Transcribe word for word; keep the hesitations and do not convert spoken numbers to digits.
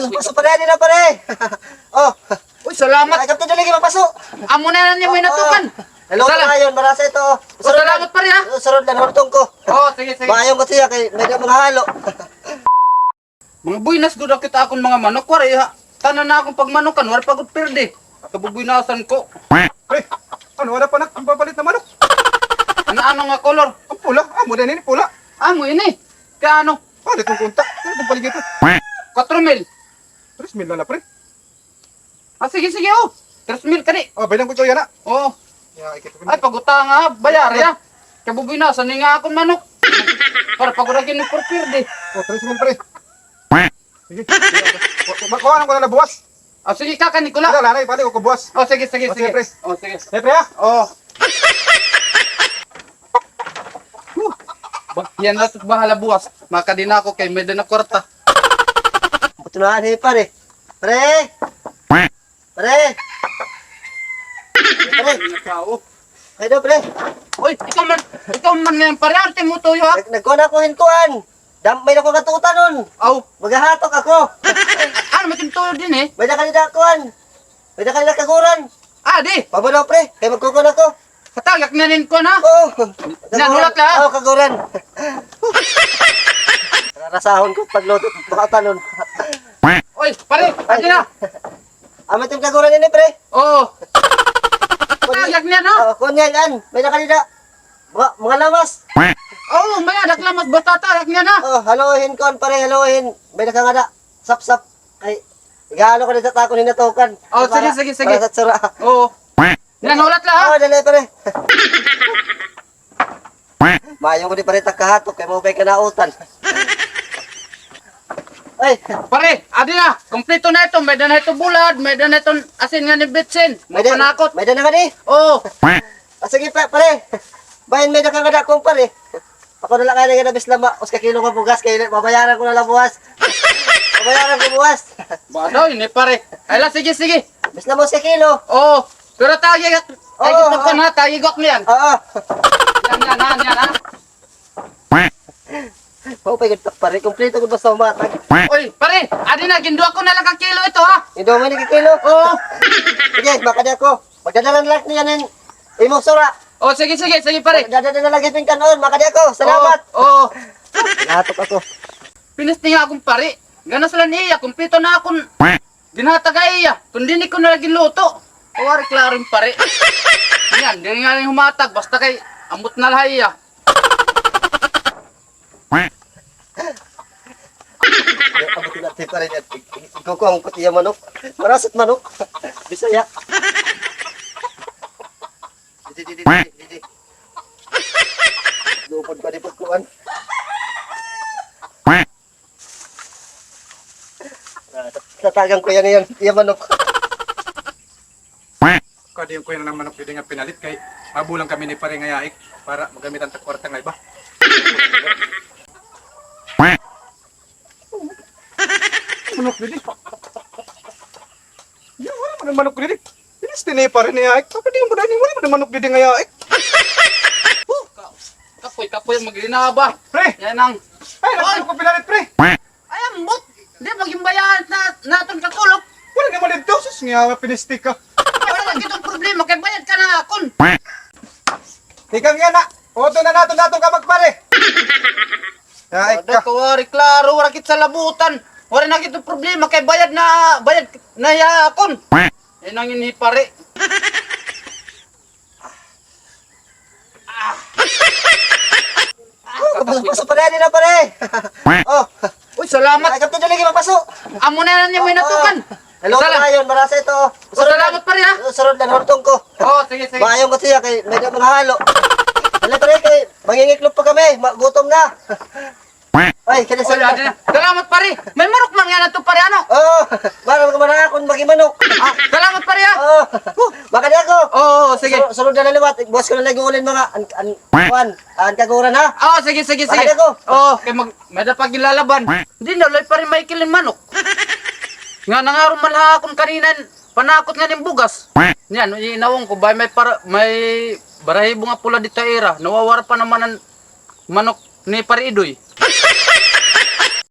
Paso, pare, adi na, pare. Oh. Uy, salamat. Ay, kapti dali, magpaso. Amo na yan yung may natukan. Hello, salamat. Marasa ito. O, salamat, pare, ha? Sunod na, hurtong ko. O, sige, sige. Maayong ko siya kay may mga halo. Mga buwinas gud kita akon mga manok, waray ha. Tanan na akon pagmanukan, waray pa gud pirdi. Kabubuwinasan ko. Pre, ano, wala pa na, ang papalit na manok? Ano, ano nga kolor? Ang pula, amo din ini, pula. Amo ini. Kay ano? Palit mo kunta. Ano itong paligid ko? Kwatro mil. Tres mil na la, pre. Ah, sige, sige, o. Tres mil kani. O, baydan ko ito yana. Oo. Ya, ikit ko. Ay, pag-utang, ha, bayar, ya. Kabubuwinasan ni nga akon manok. Para pag-uragin ni Porpirdi. O, tres mil, pre. Sige. Makuha ko na la buwas. O, sige, kaka, Nicola. Wala, lanay, balik ko buwas. O, sige, sige, sige, pre. O, sige. Sige, pre, ha? O. Ba, yan na, bahala buwas. Makadi na ako kay may-ada na kwarta. Buto na, ano, pare? Pre! Pre! Pre! Ay, daw, pre! Uy, ikaw man, ikaw man ngayon, pare. Arte mo tuyo, ha? Nag-, nagkuha na ako hin kuan. Dam, may-ada ko katutan nun. Aw. Maghahatok ako. Ano, may tintuyo din, eh. May-ada ka nila kuan. May-ada ka nila kaguran. Ah, di. Pabalo, pre. Kay magkukuha na ako. Katagak na nin kuan, ha? Oo. Nanulat la, ha? Oo, kaguran. Rasahon ko pagluto, baka tanon. Oy, pare, ay, adi na. Amo tim kaguran ini, pre? Oo. Katagak niya, no? Oo, kuan niya, yan. May nakalida. Mga, mga lamas. Oo, may adak lamas, basta tagak niya na. Oo, haluhin kuan, pare, haluhin. May nakangada. Sapsap. Ay, igalo ko dito takon hinatukan. Oo, sige, sige, sige. Para sa tsura. Oo. Nanulat la, ha? Oo, dali, pare. Mayo ko di, pare, takahatok kay mo kay kanautan. Ay. Pare, adi na. Kompleto na ito. May-ada na ito bulad, may-ada na ito asin nga ni bitsin. May-ada, panakot. May-ada na nga di? Oo. Ah, sige pa, pare. Bahin may-ada ka nga dakong, pare. Ako na la kay nga nabis lama, usa ka kilo nga bugas, kay mabayaran ko na la buwas. Mabayaran ko buwas. Ba daw, ini, pare. Ay la, sige, sige. Bis lama usa ka kilo. Oo. Pero tagi ka, tagi ka na, tagi gok niyan. Oo. Yan, yan, yan, yan, ha? Maupay gud, pare. Kompleto gud basta humatag. Oy, pare, adi na, ginduha ko na la ka kilo ito, ha? Ginduha mo ini ka kilo? Oo. Sige, makadi ako. Magdadala na la niyan hin imo sura. O, sige, sige, sige, pare. Magdadala na la gihapon kan-on, makadi ako. Salamat. Oo, oo. Natok ako. Pinis niya akon pare. Ganas la niya, kumpleto na akon ginhatag ha iya. Kun diri ko na la ginluto. Waray klaro hin pare. Yan, diri nga la humatag, basta kay ambot na la ha iya. Ambot na la, pare, niyan. Ikukuha ko iya manok. Marasat manok. Bisaya. Didi, didi, didi, didi. Lupod pa di pagkuan. Ah, tatagan ko yan, yan, yan manok. Kadi ko yana nga manok didi nga pinalit kay mabulang kami ni pare nga yaik para magamit an kwarta nga iba. Manok didi. Yan, wala man an manok didi. Pinis ni pare ni yaik. Kapag di mo dahil, wala man an manok didi nga yaik. Huh, ka-, kapoy, kapoy, maglinaba. Pre! Yan ang. Ay, naku, ko pinalit, pre. Ay, ambot. Di, maging bayad na, naton kakulop. Wala naman dito, sus, nga, pinistik ka. Wala na kitong problema, kay bayad ka na akon. Tikang yana. Uto na naton, naton ka magpare. Ay, ka. Wala ka, wari, klaro, wala kit salabutan. Wala na kitong problema, kay bayad na, bayad na ya akon. Yan ang ini, pare. Ah, paso, paso, pare, adi na, pare. Oh. Uy, salamat. Ay, kapti dali, magpaso. Amo na yan yung may natukan. Hello, salamat. Marasa ito. O, salamat, pare, ha? Sunod na, hurtong ko. O, sige, sige. Maayong ko siya kay may mga halo. Dali, pare, kay mangingiklop pa kami. Magutom na. Ay, kaya sa... Salamat, pare. May manok man nga na to, pare, ano? Oo. Para ka man akon magimanok. Ah, salamat, pare, ha? Oo. Makadi ako. Oo, oo, sige. Sunod na liwat. Buwas ko na lagi ulin mga an, an, kuan, an kaguran, ha? Oo, sige, sige, sige. Makadi ako. Oo, kay mag, may da pag ilalaban. Di na, lay, pare, may kilin manok. Nga nangaron man ha akon kanina, panakot nga nin bugas. Niyan, inawon ko, bay, may para, may barahibo nga pula dito ira. Nawawara pa naman an manok ni Pare Idoy.